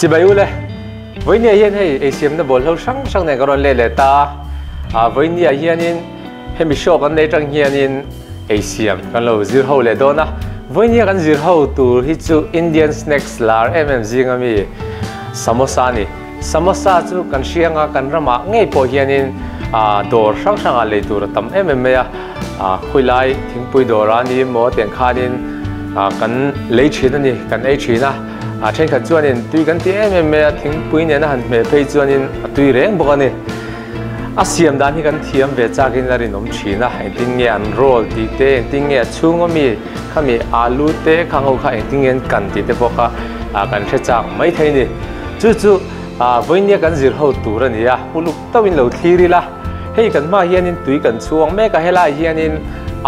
Chibai ule, vawinia hian hei eisiamna bawlhlo hrang hrang nen ka rawn let leh ta a, vawinia hianin hemi show kan nei tang hianin eisiam kan lo zir ho leh dawn a, vawinia kan zir ho tur hi chu Indian snacks lar em em zinga mi samosa a ni. Samosa chu kan hrianga kan ramah ngei pawh hianin dawr hrang hrangah lei tur a tam em em mai a, khawilai thingpui dawr a ni emaw tiang khanin kan lei thin a ni, kan ei thin a. A thenkhat chuanin tui kan ti em em mai a, thingpui nena han hmeh phei chuanin a tui reng bawk a ni. A siam dan hi kan thiam ve chakin a rinawm thin a, engtin nge an roll tih te, engtin nge a chhunga mi khami alu te khang ho kha engtin nge an kan tih te pawh kha kan hre chak mai thei a ni. Chu chu vawinia kan zir ho tur a ni a, uluk tauhin lo thlir ila, hei kan hmaah hianin tui kan chhuang mek a, helaiah hianin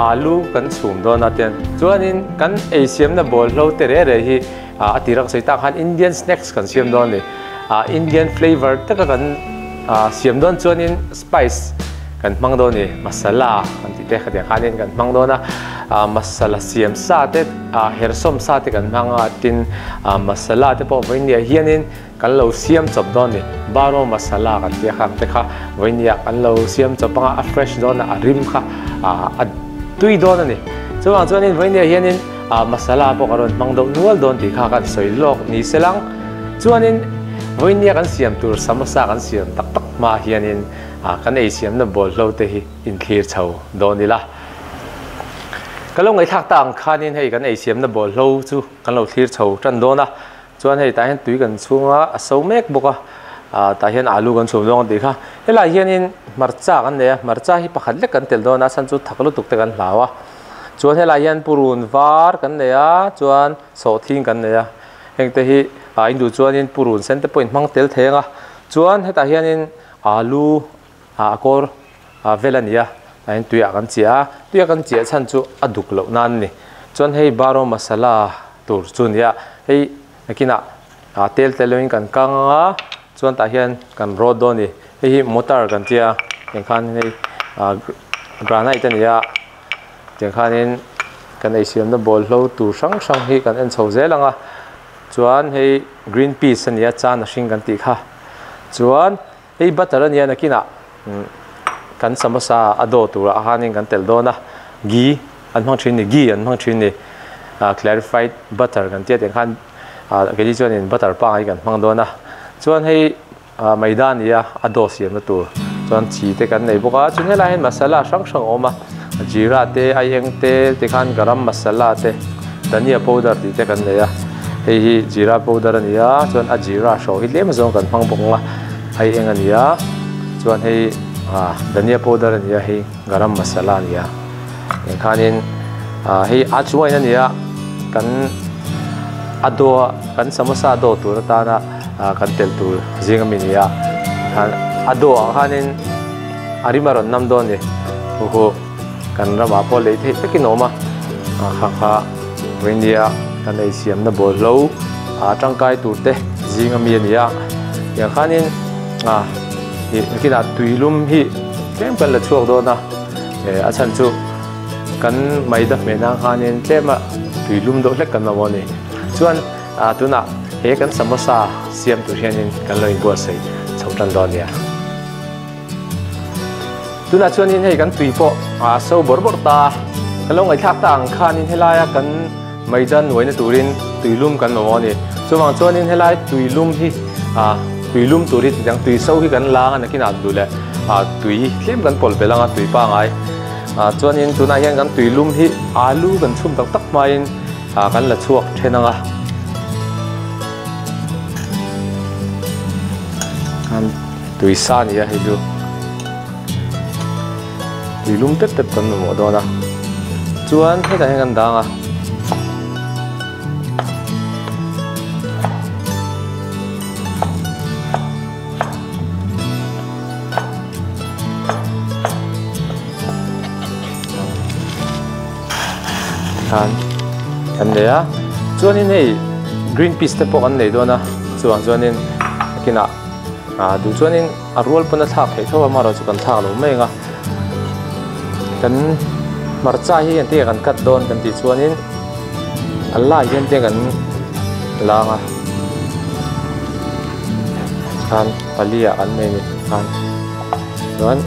alu kan chhum dawn a tian chuanin kan eisiamna bawlhlo te reh reh hi a tir a ka sawi tak khan Indian snacks kan siam dawn a ni. Indian flavour taka kan siam dawn chuanin spice kan hmang dawn a ni, masala kan tih te khatiang khanin kan hmang dawn a, masala siam sa te hersawm sa te kan hmang a, tin masala te pawh vawinia hianin kan lo siam chawp dawn a ni. Baro masala kan tih a khang te kha vawinia kan lo siam chawp anga a fresh dawn a, a rim kha a tui dawn a ni. Chuvang chuanin vawinia hianin masala pawh ka rawn hmang deuh nual dawn tih kha kan sawi lawk ni se lang. Chuanin vawinia kan siam tur samosa kan siam tak tak hma hianin kan ei siamna bawlhlo te hi inthlir chho dawn ila. Ka lo ngaihthlak ta ang khanin hei kan ei siamna bawlhlo chu kan lo thlir chho tan dawn a. Chuan hei tah hian tui kan chhung a, a so mek bawk a, ah tah hian alu kan chhum dawn ang tih kha. Helaiah hianin hmarcha kan nei a, hmarcha hi pakhat lek kan tel dawn a, a chhan chu thak lutuk te kan hlau a. Chuan helaiah hian purun var kan nei a, chuan sawhthing kan nei a. Heng te hi ah in duh chuanin purun sen te pawh in hmang tel thei ang a. Chuan hetah hianin alu ah a kawr ah vel a ni a, tah hian tuiah kan chiah a, tuiah kan chiah chhan chu a duk loh nan a ni. Chuan hei baro masala tur chu a ni a, hei nakinah ah tel tel loin kan kang ang a, chuan tah hian kan rawt dawn a ni. Hei hi motor kan tia tiang khan hei ah granite a ni a, tiang khanin kan eisiamna bawlhlo tur hrang hrang hi kan en chho zel ang a, chuan hei green peas a ni a, chana hring kan tih kha chuan. Hei butter a nia nakinah kan samosa a dough turah khanin kan telh dawn a, ghee an hmang thin ni, ghee an hmang thin ni, clarified butter kan tia tiang khan keini chuanin butter pangai kan hmang dawn a, chuan hei maida a ni a, a dough siamna tur chuan chi te kan nei bawk a, chuan helaiah hian masala hrang hrang a awm a, jeera te, aieng te tikhan garam masala te, dhania powder tih te kan nei a, hei hi jeera powder a ni a, chuan a jeera hrawh hi tlem zawng kan hmang bawk ang a. Hei eng a ni a, chuan hei ah dhania powder a ni a, hei garam masala a ni a, eng khanin ah hei ajwain a ni a, kan a dough a kan samosa dough tur atana ah kan telh tur zing ami a ni a, khan a dough ah khanin a rim a rawn nam dawn a ni, hu hu kan ramah pawh lei theih takin a awm a, ah kha kha rindia kan ei siamna bawlhlo ah tangkai tur te zing ami a ni a. Tiang khanin ah ih nakinah tuilum hi tlem kan la chhuak dawn a, eh a chhan chu kan maida hmehna khanin tlema tuilum deuh hlek kan mamawh a ni. Chuan ah tunah he kan samosa siam tur hianin kan lo inbuatsaih chho tan dawn a nia. Tunah chuanin hei kan tui pawh a so bawrh bawrh ta a, kan lo ngaihthlak ta ang khanin helaia kan maida nuaina turin tuilum kan mamawh a ni. Chuvang chuanin helai tuilum hi ah tuilum tur hi tiang tui so hi kan lang a nakinah duh leh ah tui tlem kan pawlh belh ang a tui pangai. Ah chuanin tunah hian kan tuilum hi alu kan chhum tak tak hmain ah kan la chhuak then ang a. Tui sa a ni a hei chu tui lum tep tep kan mamawh dawn a chuan hetah hian kan dang a. Khan kan nei a chuanin hei green peas te pawh kan nei dawn a chuvang chuanin nakinah Ah duh chuanin a rual pawn a thlak theih tho a amaherawh chu kan thlak lo mai ang a kan hmarcha hi engtin nge kan cut dawn kan tih chuanin a lai hian te kan lang a. Khan pali ah kan nei a ni khan chuan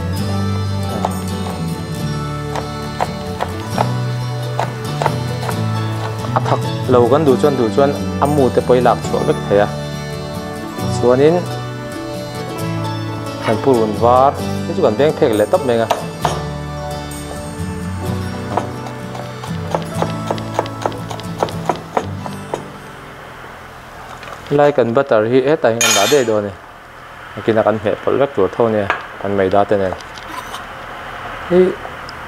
a thak lo kan duh chuan duh chuan a mu te pawh hi lak chhuah vek thei a chuanin kan purun var hi chu kan beng phek leh tawp mai ang a. Helai kan butter hi hetah hian kan dah daih dawn a ni nakinah kan hmeh pawlh vek tur tho a nia kan maida te nen hei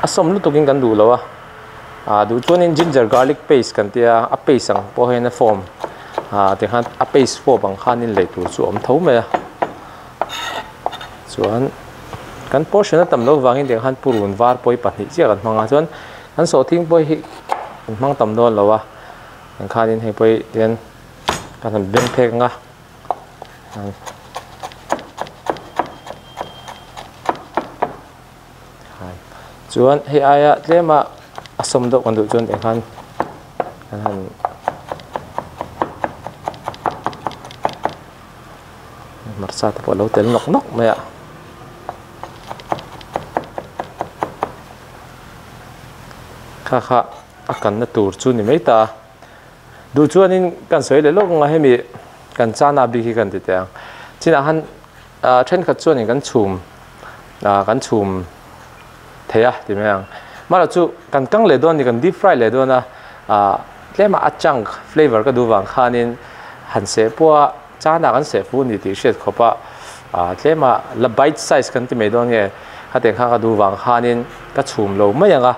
a sawm lutuk in kan duh lo a ah duh chuanin ginger garlic paste kan tia a paste ang pawh hian a form ah tikhan a paste form ang khanin lei tur chu a awm tho mai a chuan kan portion a tam loh vangin tiang khan purun var pawh hi pahnih chiah kan hmang a chuan kan sawhthing pawh hi kan hmang tam dawn lo a. Ang khanin hei pawh hi tian kan han beng phek ang a chuan hei aia tlema a sawm deuh kan duh chuan eng khan kan han hmarcha te pawh a lo tel nawk nawk mai a. Kha kha. A kanna tur chu ni mai ta a. Duh chuanin kan sawi leh lawk ang a, hemi kan chana bik hi kan ti teh ang. Chinah khan thenkhat chuanin kan chhum kan chhum thei a ti mai ang. Mahlo chu kan kang leh dawn a ni, kan deep fry leh dawn a, tlema a chunk flavour ka duh vang khanin han seh pawh a, chana kan seh fu a ni tih hriat khawp a, tlema la bite size kan ti mai dawn nge, khatiang kha ka duh vang khanin ka chhum lo mai ang a.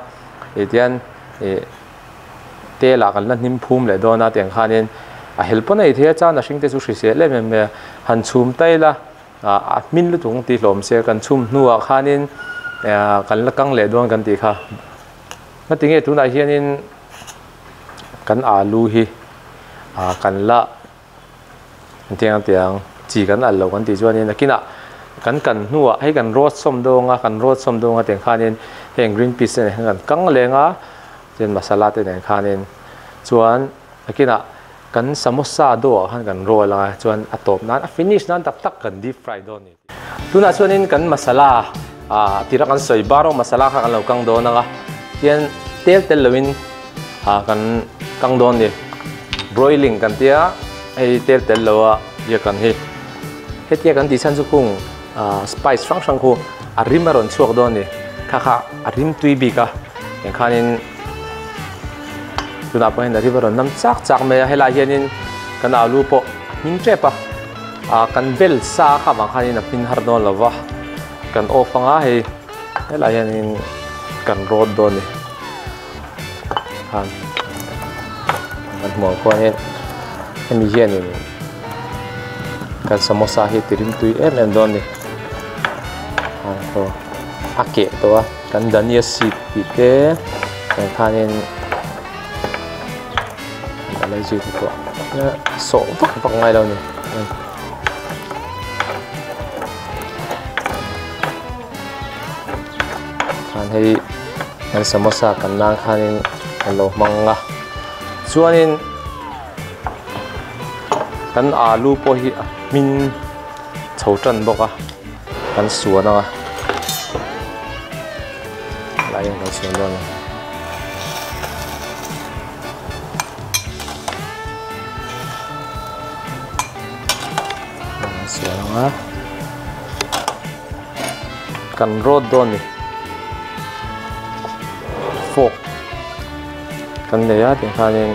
Ih tian ih tel ah kan la hnim phum leh dawn a tiang khanin a hel pawn a ei thei a chuan a hring te chu hrisel em em mai a han chhum ta ila ah a hmin lutuk ang tih hlawm se kan chhum hnuah khanin ah kan la kang leh dawn kan tih kha ngatinge tunah hianin kan alu hi ah kan la. Tiang tiang chi kan alh loh kan tih chuanin nakinah kan kan hnuah hei kan rawt sawm dawng a kan rawt sawm dawng a tiang khanin heng green peas te nen khan kan kang leng a chuan masala te nen khanin chuan nakinah kan samosa dawhah khan kan roll ang a chuan a tawp nan a finish nan tak tak kan deep fry dawn a ni. Tunah chuanin kan masala ah tira kan sawi bar rawng masala kha kan lo kang dawn ang a tian tel tel loin ah kan kang dawn a ni broiling kan tia hei tel tel lo a biak kan hi hetia kan tih chhan chu khung ah spice hrang hrang khu a rim a rawn chhuak dawn a ni kha kha a rim tui bik a eng khanin tunah pawh hian a rim a rawn nam chak chak mai a helaiah hianin kan alu pawh a hming tep a. Ah kan bel sa kha vang khanin a hmin har dawn lo va, kan off anga hei helaiah hianin kan rawt dawn a ni khan kan hmuh ang khuanin hemi hianin kan samosa hi ti rimtui em em dawn a ni a keh tawh a kan dhania seed tih te nen khanin. A lei zui te pawh sawh vak vak ngai lo a ni. Khan hei kan samosa kan nan khanin a lo hmang a chuanin kan alu pawh hi a hmin chho tan bawk a kan suan ang a lai hian kan suan dawn a ni. Kan rawt dawn a ni fork kan nei a tih khanin.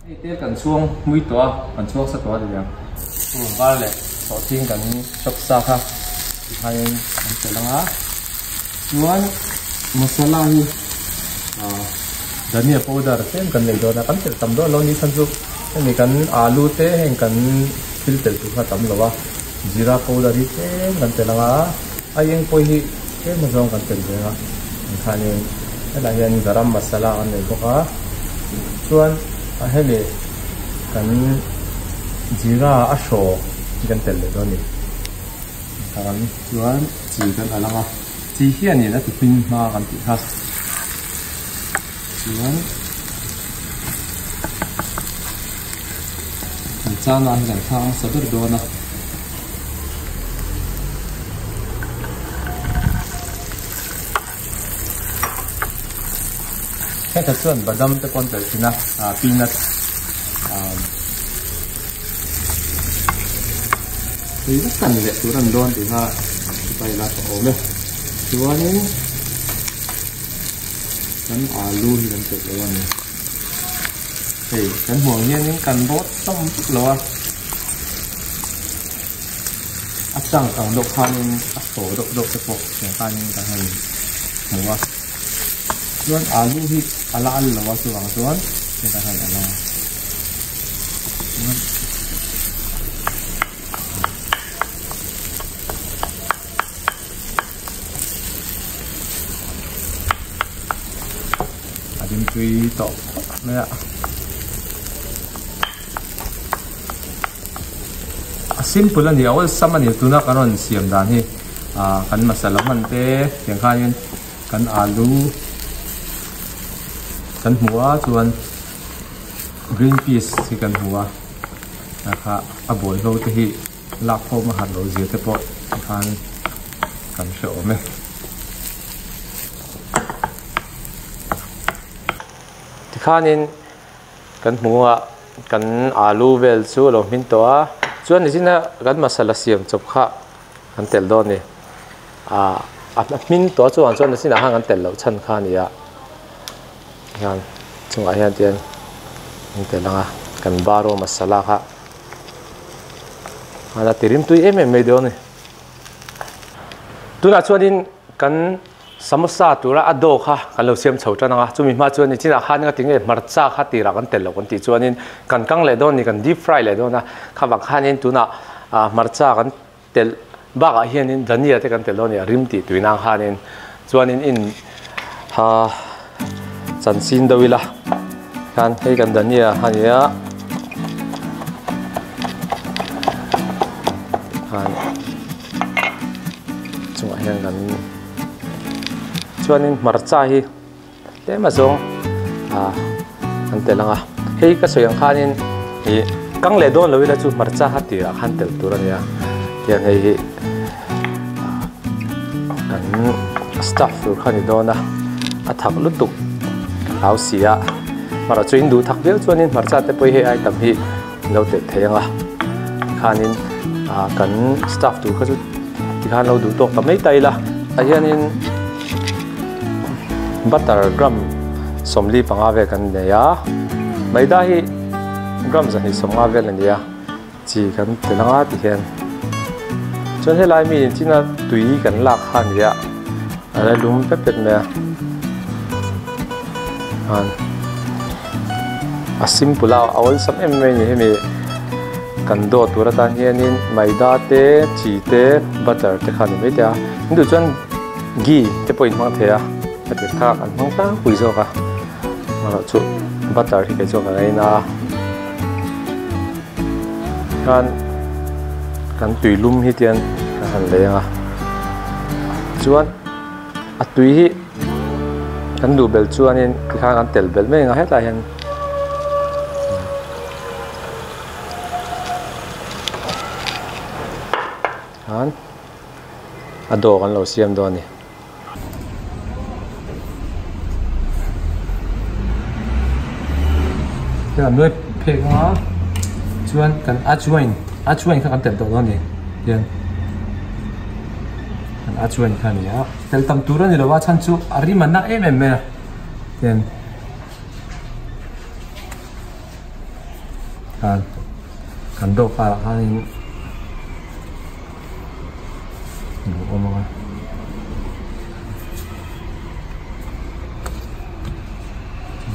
Hei te kan chhuang hmui tawh a, kan chhuang sa tawh a ti ang. Purun var leh sawhching kan chop sa kha tikhain kan telh ang a. Chuan masala hi ah dhania powder tlem kan nei dawn a, kan telh tam dawn lo ni khan chu hemi kan alu te heng kan thil telh tur kha a tam lo a, jeera powder hi tlem kan telh ang a. A eng pawh hi tlem azawng kan tel ve a, engkhanin helaiah hian garam masala kan nei bawk a, chuan a hemi kan jeera a hraw hi kan tel leh dawn a ni. thak ang chuan chi kan alh ang a chi hianin a ti hmin hma kan tih kha chuan kan chana hi kan thlak nasa ber dawn a. Hetah chuan badam te pawh an telh thin a ah peanut ah tui vek kan leh tur a ni dawn tih kha sipai la tawh awm e chuanin kan alu hi kan telh lo a ni hei kan hmuh ang hianin kan rawt hlawm vek lo a a chang ang deuh khanin a thaw deuh deuh te pawh tiang khanin kan han hmu a chuan alu hi a la al lo a chuvang chuan hetah hian a la a ding tui tawh khawp mai a a simple a ni a awlsam a ni tuna kan rawn siam dan hi ah kan masala hman te tiang khanin kan alu kan hmu a chuan green peas hi kan hmu a ah kha a bawlhlo te hi lak khawm a harh loh zia te pawh tikhan kan hre awm e. Tikhanin kan hmu a kan alu vel chu a lo hmin tawh a chuan nichina kan masala siam chawp kha kan telh dawn a ni ah a hmin tawh a chuvang chuan nichinah khan kan telh loh chhan kha a ni a hian chungah hian tian an telh ang a kan baro masala kha a la ti rim tui em em mai dawn a ni tunah chuanin kan Samosa tura a dough kha kan lo siam chho tan ang a, chumi hma chuan nichinah khan nga tinge hmarcha kha tirah kan tel lo kan tih chuanin kan kang leh dawn a ni, kan deep fry leh dawn a, kha vang khanin tunah ah hmarcha kan telh bakah hianin dhania te kan telh dawn a ni, a rim tih tui nang khanin chuanin in ha chan sin deuh ila khan hei kan dhania a ni a khan chungah hian kan. Chuanin hmarcha hi tlem a zawng ah an tel ang a hei ka sawi ang khanin ih kang leh dawn lo ila chu hmarcha kha tirah khan tel tur a nia tiang hei hi kan staff tur kha a ni dawn a a thak lutuk ka hlau si a hmarah chu in duh thak viau chuanin hmarcha te pawh hi hei ai tam hi an lo telh thei ang a tikhanin ah kan staff tur kha chu tikhan lo duh tawk ta mai ta ila tah hianin butter gram 45 vel kan nei a maida hi gram 250 vel a ni a chi kan tel ang a tihian chuan helai mi inchina tui kan lak kha a ni a a la lum pep pep mai a a simple a a awlsam em mai a ni hemi kan dawh tur atan hianin maida te chi te butter te kha a ni maithei a an duh chuan ghee te pawh in hmang thei a heti thlak an hmang tlangpui zawk a amaherawh chu butter hi kei chuan ka ngaina a khan kan tui lum hi tian kan han lei ang a chuan a tui hi. Kan duh belh chuanin tikhan kan tel belh mai ang a hetlai hian khan a dough kan lo siam dawn a ni. Kan nuai phek ang a chuan kan ajwain ajwain kha kan telh tawh dawn a ni tian kan ajwain kha a ni a. Tel tam tur a ni lo a chhan chu a rim a na em em mai a tian khan kan dawh karah khanin a lo awm ang a.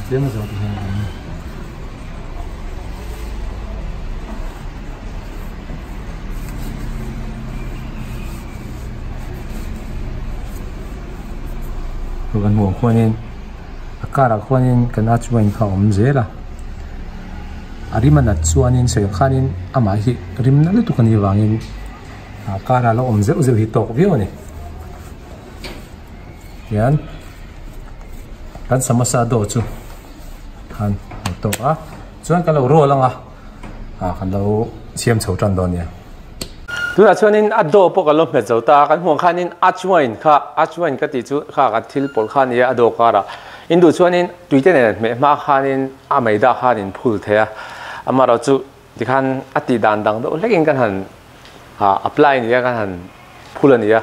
Tlem a zawh te hian an Kan hmuh ang khuanin a car ah khuanin kan ajwain kha a awm zel a a rim a nat chuanin sawi ang khanin amah hi rim na lutuk a nih avangin Kara lo awm zeuh zeuh hi tawk viau a ni. Tihian kan samosa dough chu khan lo tawk a, chuan kan lo roll ang a, kan lo siam chho tan dawn nia. Tunah chuanin a dough pawh kan lo hmet zo ta a, kan hmuh ang khanin ajwain kha, ajwain ka tih chu kha kan thil pawlh kha a ni a, a dough karah. In duh chuanin tuite nen hmeh hma khanin a maida khan in phul thei a, amaherawhchu Tikhan a tih dan dang deuh hlekin kan han apply nia kan han phul a nia.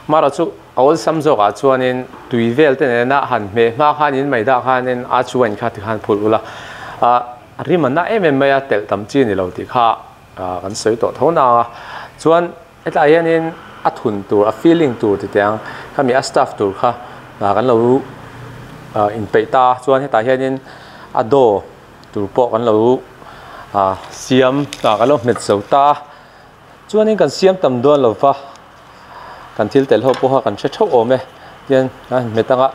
Amaherawh chu a awlsam zawkah chuanin tui vel te nena han hmeh hma khanin mai dah khanin a chuan kha tikhan phul ula. A rim a na em em mai a, telh tam chi a ni lo tih kha kan sawi tawh tho nang a. Chuan hetlai hianin a thun tur, a filling tur ti teh ang, khami a stuff tur kha kan lo inpeih ta a. Chuan hetah hianin a dough Tur pawh kan lo siam kan lo hmet zo ta a, chuanin kan siam tam dawn lo va, kan thil tel ho pawha kan hre theuh awm e, tihian a hmet anga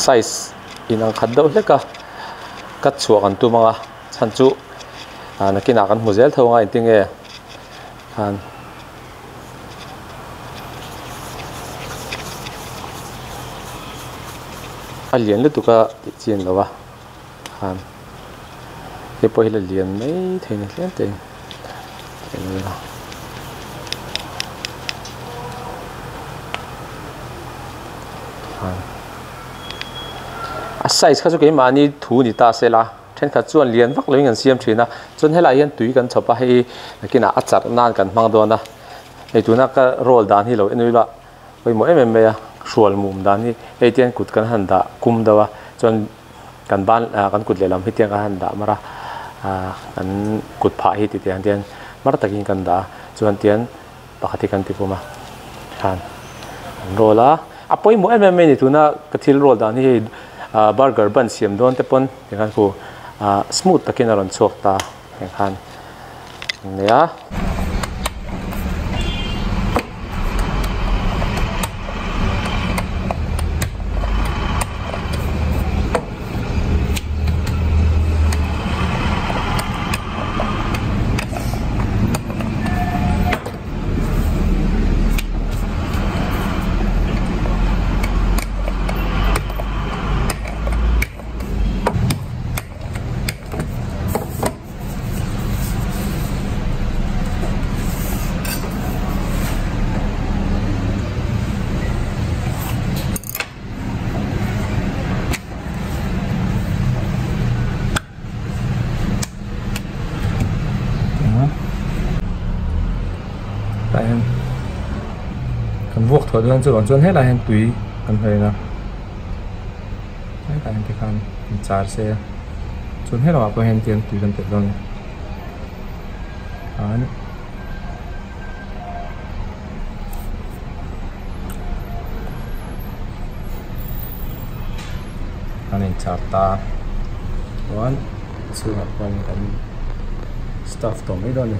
size inang khat deuh hlek a, cut chhuah kan tum anga chhan chu nakinah kan hmu zel tho anga engtinge khan. A lian lutuk a tih chi an lo a khan hei pawh hi la lian mai thei ni tlem te in a size kha chu keimahni thu ni ta se la. Thenkhat chuan lian vak loin kan siam thin a, chuan helaiah hian tui kan chhawp a, hei nakinah a charh nan kan hmang dawn a, hei tuna ka roll dan hi lo en ila pawimawh em em mai a, hrual mum dan hi hei tiang kut kan han dah kum deuh a, chuan kan ban kan kut lehlam hi tiang kan han dah mar a, kan kut phah hi titiang tiang mar takin kan dah a, chuan tiang pakhat hi kan ti pum a, khan an roll a, a pawimawh em em mai a ni tuna ka thil roll dan hi hei burger bun siam dawn te pawn tikhan khu smooth takin a rawn chhuak ta heng khan an nei a. Tah hian kan vuak thuah dawn chu chuan helaiah hian tui kan hnawih a hetah hian tikhan in char se chuan helamah pawh hian tiang tui kan telh dawn a ni an an in char ta chuan chhungah pawh kan stuff tawh mai dawn a ni.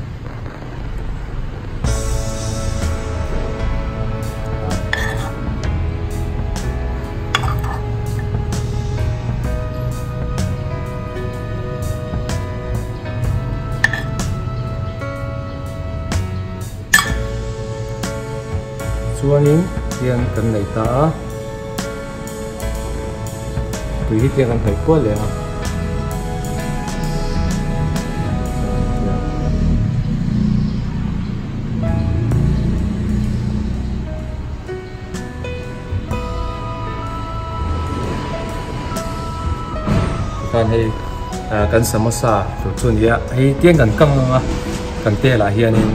Chuanin tiang kan nei ta a, tui hi tiang kan hnawih kual leh a. Tikhan hei kan samosa tur chu a ni a, hei tiang kan kang ang a, kan tel ah hianin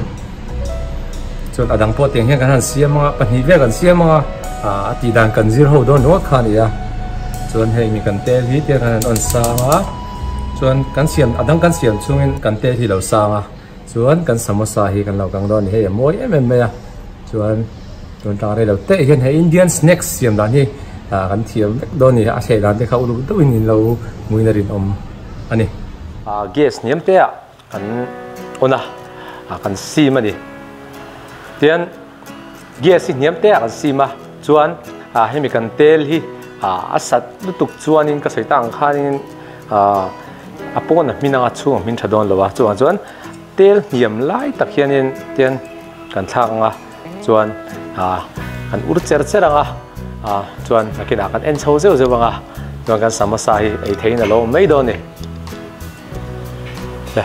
chuan a dang pawh tiang hian kan han siam ang a, pahnih vel kan siam ang a, a tih dan kan zir ho dawn ringawt kha a ni a, chuan hei mi kan tel hi tiang kan han on sang a, chuan kan siam a dang kan siam chungin kan tel hi lo sang a. Chuan kan samosa hi kan lo kang dawn a ni, hei a mawi em em mai a, chuan tun tang rei lo te hian hei Indian snacks siam dan hi kan thiam vek dawn a ni, a hreh dan te kha uluk deuhin in lo hmuin a rinawm a ni. Gas hniam te ah kan on a, kan sim a ni, tian gas hi hniam te ah kan sim a, chuan hemi kan tel hi a sat lutuk chuanin ka sawi tak ang khanin a pawn a hmin anga chhung a hmin tha dawn lo a, chuvang chuan. Tel hniam lai tak hianin tian kan thlak ang a, chuan ah kan ur cher cher ang a, ah chuan nakinah kan en chho zeuh zeuh ang a, chuan kan samosa hi ei theiin a lo awm mai dawn a ni. Le.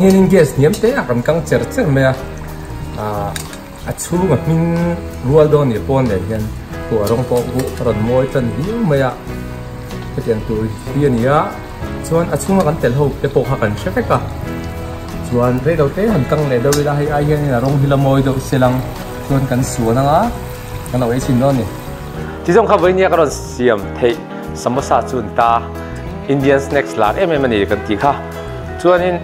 Hianin gas hniam te a kan kang cher cher mai a, ah a chhung a hming rual dawn ni pawn nen hian khu a rawng pawh khu a rawn mawi tan viau mai a, hetiang tur hi a ni a, chuan a chhunga kan tel ho te pawh kha kan hre vek a, chuan reilo te han kang leh deuh ila hei ai hianin a rawng hi la mawi deuh se lang chuan kan suan ang a. Kan lo ei chhin dawn a ni. Tizawng kha vawinia ka rawn siam theih samosa chu an ta Indian snacks lar em em a ni kan tih kha. Chuanin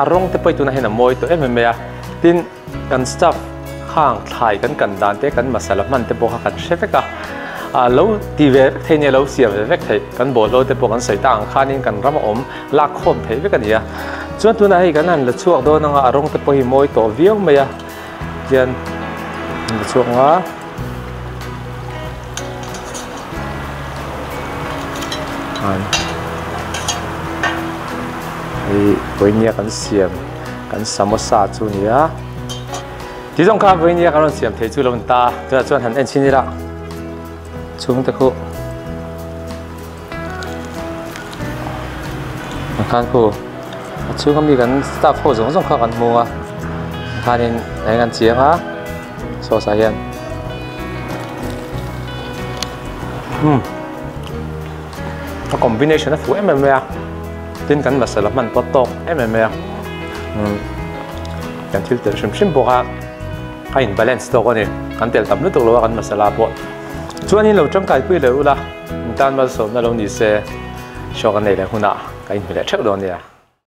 a rawng te pawh hi tunah hian a mawi tawh em em mai a. Tin, kan staff khang thlai kan kan dan te, kan masala hman te pawh kha kan hre vek a. Ah lo ti ve vek thei nia, lo siam ve vek theih. Kan bawlhhlawh te pawh kan sawi tak ang khanin kan ram a awm lak khawm theih vek a ni a. Chuan tunah hei kan han la chhuak dawn ang a, a rawng te pawh hi mawi tawh viau mai a. Hian an la chhuak nga an hei vawinia kan siam kan samosa chu a ni a ti zawng kha vawinia kan rawn siam thei chu lo ni ta tunah chuan han en chhin ila chhungte khu Ang khan khu a chhung ami kan staff ho zawng zawng kha kan hmu a khanin eng an chiang a sauce ah hian umm a combination a fuh em em mai a tin kan masala hman pawh tawk em em mai a umm kan thil telh hrim hrim bawk a a in balance tawk a ni kan telh tam lutuk lo a kan masala pawh chuanin lo tangkai pui leh ula. Intan malsawmna lo ni se, show kan nei leh hunah ka inhmu leh theuh dawn nia.